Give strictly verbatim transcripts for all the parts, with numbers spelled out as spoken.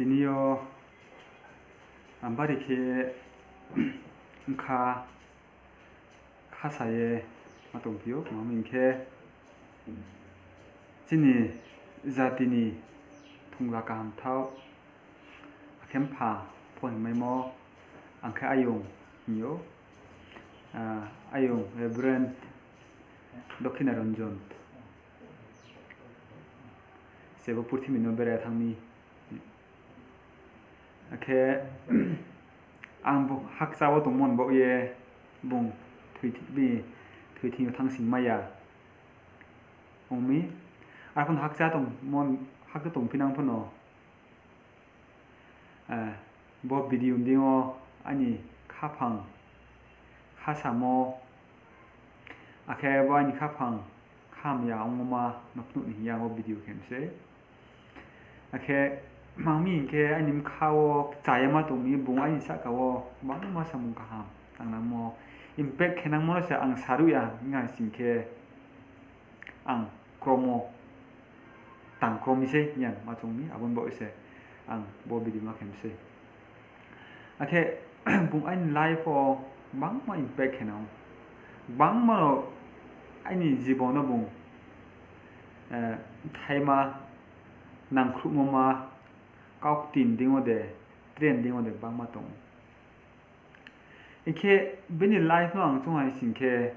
Tini yo ang bari khe bkha khasa ye ma tongphi ou, tma hing khe chini jati ni thongla kaham thaoh, akhe mpha pho hingmaimo, ang khe ayong hing ou, ayong Reverend Dokhina Ranjan. Se bo purthimbi no berai thanng mi. Akhe ang bo hakcha wo tongmo ni baoh ye bung thoi thing yo thanngsing mai ya ong mi. Arphuh no hakcha tongphinang pho no, bo video ni deing yo aini khaphang khasamo, akhe bo aini khaphang khamya ongmo ma no phnuh ni hing ye ang bo video khe mi sei. Akhe tma hing khe aini bkha wo kchayama tong mi, bung aini sahka wo gbangma samung kaham tangnangmo, impact khe nangmo no se ang saruh ya hing hai sing khe ang kromo tang krom mi sei hing ye ang ma choung mi, abo ni baoh ye se ang bo video ma khe mi sei. Akhe bung aini life wo gbangma impact khe nang ou. Gbangma no aini jibon no bung thaima nangkhruhmo ma, kaukti ni deing yo de, tre ni deing yo de gbangma tong ou. Hing khe bini life no ang choung hai sing khe,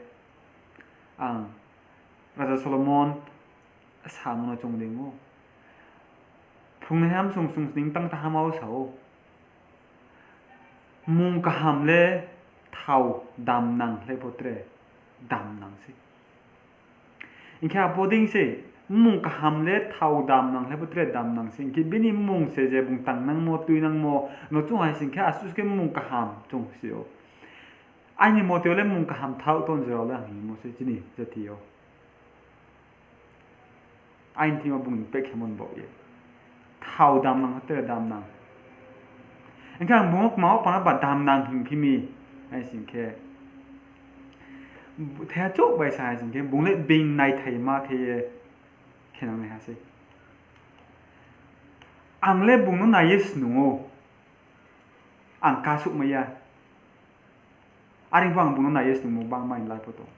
ang Raja Solomon samo no choung dei ou. Phrungnaiha msung sung sning tang tahama wo sa ou, mung kaham le thao damnang le pho tre damnang sei. Hing khe abo dei se, mmung kaham le thao damnang le pho tre damnang sei. Hing khe bini mmung se je bung tangnangmo, tuinangmo no choung hai sing khe asuh khe mmung kaham choung se ou. Aini mote yo le mmung kaham thaoh tong jora le ang hingmo se chini jati yo. Aini thing yo bung impact khemo ni baoh ye. Thao damnang, tre damnang. Hing khe ang bung no kma wo panda ba damnang hingphi mi, hai sing khe, thaiha chouh bai sa hai sing khe, bung le being naithaima khe ye khenangnaiha sei. Ang le bung no nai ye snung ou, ang kasuhmai ya. Are pho ang bung no nai ye snungmo gbangma ni life wo tong.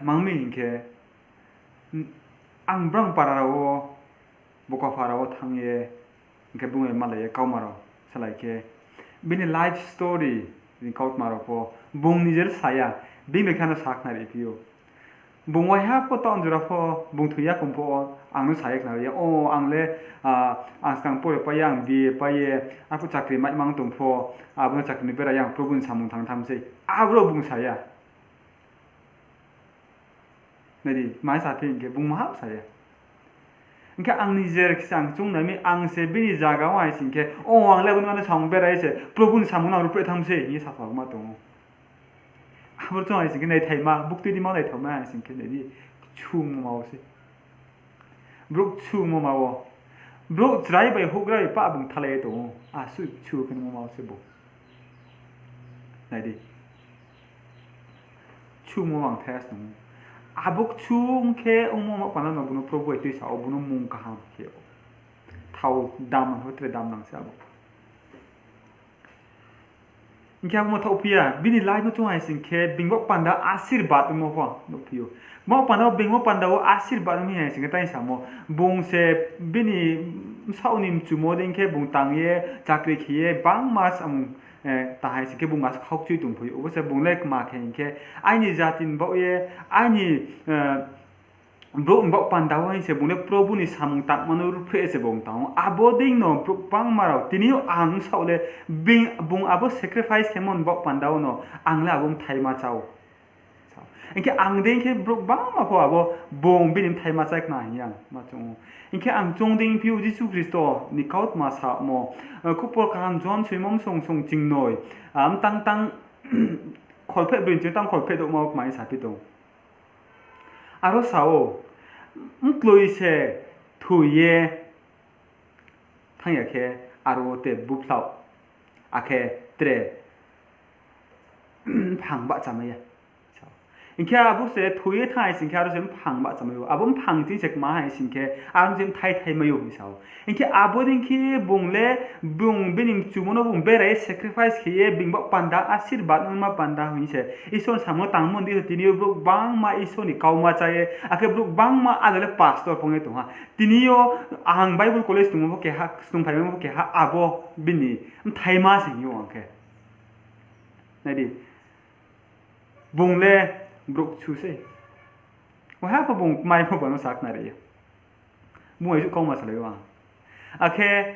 Tma hing khe, ang brang para rao wo, boka para wo thanng ye, hing khe bung bai malai ye kauma rao salai khe, bini life story ni kautma rao pho bung nijer sa ya, bini bai khe ano sakhnari phi ou. Bung waiha pho taoh jora pho, bung thoi ya khong pho, ang no sa ye khnari ya, o ang le, ang skang pore pai ye, ang B A pai ye, arphuh chakri maimang tong pho, abo no chakri ni bera ye ang Probhu ni samung tang tham sei, aboro bung sa ya. Nai di, mai saphi hing khe bung maha sa ya. Hing khe ang nijer khe se ang choung nai mi, ang se bini zaga wo hai sing khe, o ang le abo ni mano samung bera ye se Probhu ni samung no ang ruhphreh tham sei hing ye sapha ma tong ou. Abo chung hai sing khe naithaima, buktui di ma naithaima hai sing khe nai di, kchungmo ma wo se. Brouh kchungmo ma wo. Brouh chrai bai houhgra bai pah bung thalai ye tong ou. Asuh kchu khe nungmo ma wo se bo. Nai di. Kchungmo ang thai snung ou. Abo kchung khe ongmo ma panda no bung no Probhu bai tuisa ou, bung no mung kaham khe ou. Thao damnang pho tre damnang se abo. Hing khe abo ma thaohphi ya, bini life no chung hai sing khe, being bo panda asirbad ongmo pho nuhphi ou. Bo panda wo, being bo panda wo asirbad ong mi hai sing khe tai samo. Bung se bini bsaoh ni mchumo dei khe bung tang ye, chakri khe ye, bangma samung, ta hai sing khe bung asuh khaukchui tongphi ou. Obo se bung le kma khe hing khe, aini jati ni baoh ye, aini brouh ni baoh panda wo hing se bung le Probhu ni samung tangma no ruhphreh se bung tang ou. Abo dei no brouh bangma rao tini yo ang bsaoh le bung abo sacrifice khemo ni baoh panda wo no ang le abo bthai ma chá ou. Hing khe ang dei khe brouh bangma pho abo bung bini bthai ma chá khna hing ye ang ma choung ou. Hing khe ang chung dei phi ou Jisu Khristo ni kautma samo, Khupor Kaham Johon soimo msong song chingnoi, mtang tang kholpheh broi ni ching tang kholpheh douhma wo kmai saphi tong. Aro sa ou, mkloi se thoi ye thanng ya khe, aro te buphlaoh, akhe tre mphang bahchamai ya. Hing khe abo se thoi ye thanng hai sing khe aro se mphang bahchamai ou. Abo mphang ching se kma hai sing khe aro se bthai thaimai ou hing sa ou. Hing khe abo dei khe bung le, bung bini mchumo no bung bera ye sacrifice khe ye being baoh panda asirbad no ma panda hing se Isor ni samung tangmo ni di se tini yo brouh gbangma Isor ni kauma chá ye, akhe brouh gbangma áda le pastor phung ye tong ha. Tini yo ang Bible college tongmo pho keha, snungphaimaimo pho keha, abo bini bthaima se hing ou ang khe. Nai di, bung le brouh kchu sei. Waiha pho bung kmai pho bano sakhnari ya. Bung bai suh kauma salai ou ang. Akhe,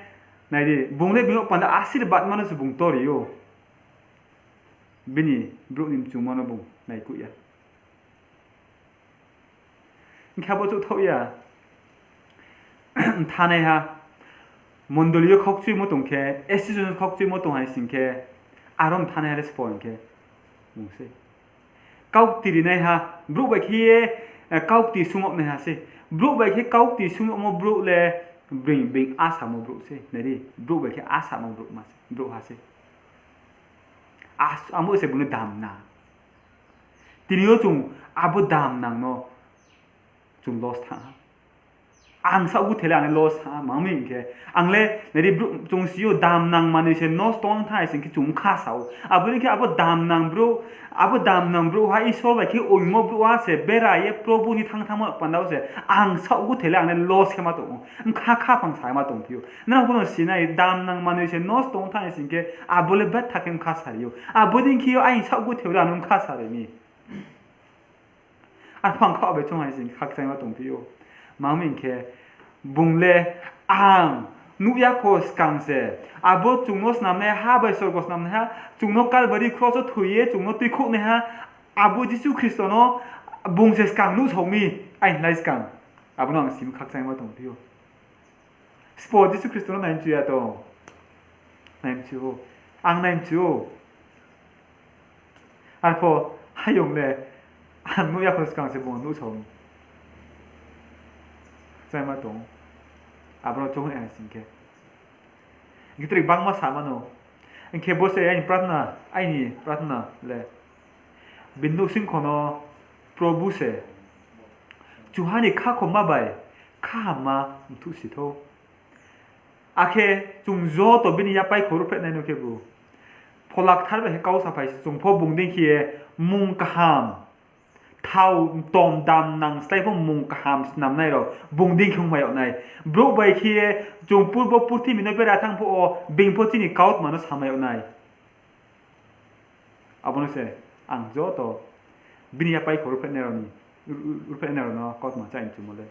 nai di, bung le bini panda asirbad ma no se bung tori ou. Bini brouh ni mchumo no bung naikuh ya. Hing khe abo chouhthaoh ya. Mthanaiha, mondoli yo khaukchuimo tong khe, association khaukchuimo tong hai sing khe, aro mthanaiha le sbo hing khe, bung sei. Kaukti rinaiha, brouh bai khe ye, eh, kaukti sung yag naiha sei. Brouh bai khe kaukti sung yagmo brouh le, being, being asamo brouh sei. Nai di, brouh bai khe asamo brouh ma se, brouh ha sei. As-, amo se bung no damnang. Tini yo chung abo damnang no chung loss thanng ha. Ang saohguthe le ang le loss thanng ha, ma mi hing khe, ang le, nai di, brouh, chung si ou damnang manoi se nosto ong thanng hai sing khe chung bkha sa ou. Abo ni khe abo damnang brouh, abo damnang brouhha Isor bai khe oingmo brouhha se bera ye Probu ni thanng thanngmo panda wo se ang saohguthe le ang le loss khe ma tong ou. Bkha khaphang sa ma tongphi ou. Nrao pho no sinai, damnang manoi se nosto ong thanng hai sing khe abo le betha khe bkha sari ou. Abo dei khe yo aini saohguthe le ang no bkha sari mi. Arphuh ang khaoh bai choung hai sing khe khakchangma tongphi ou. Ma mi hing khe, bung le ang nuh ya kho skang se. Abo chung no snamnaiha bai sorgo snamnaiha, chung no Kalbari kros wo thoi ye chung no tuikhouhnaiha, abo Jisu Khristo no bung se skang nuhsao mi, aini lai skang. Abo no ang simi khakchangma tongphi ou. Sbo Jisu Khristo no naimchu ya tong? Naimchu ou. Ang naimchu ou. Arphuh hayong le ang nuh ya kho skang se bung nuhsao mi. Khakchangma tong. Abo no choung hai sing khe. Hing khe tre gbangma sa mano. Hing khe bo se aini prathna, aini prathna le. Bini nouhsing kho no Probu se kchuha ni khakhomma bai khahamma mthuhsi thou. Akhe chung joto bini yapai kho ruhphreh nai no khebu Phola Kthar bai khe kau saphai se, chung pho bung dei khe ye mung kaham, thao tom damnang slái pho mung kaham snamnai rao bung dei khe ongmai yag nai. Brouh bai khe ye chung purbo purthimbi no bera thanng phuh wo being pho chini kautma no samai yag nai. Abo no se ang joto bini yapai kho ruhphreh nai rao no kautma chá ni chumo le.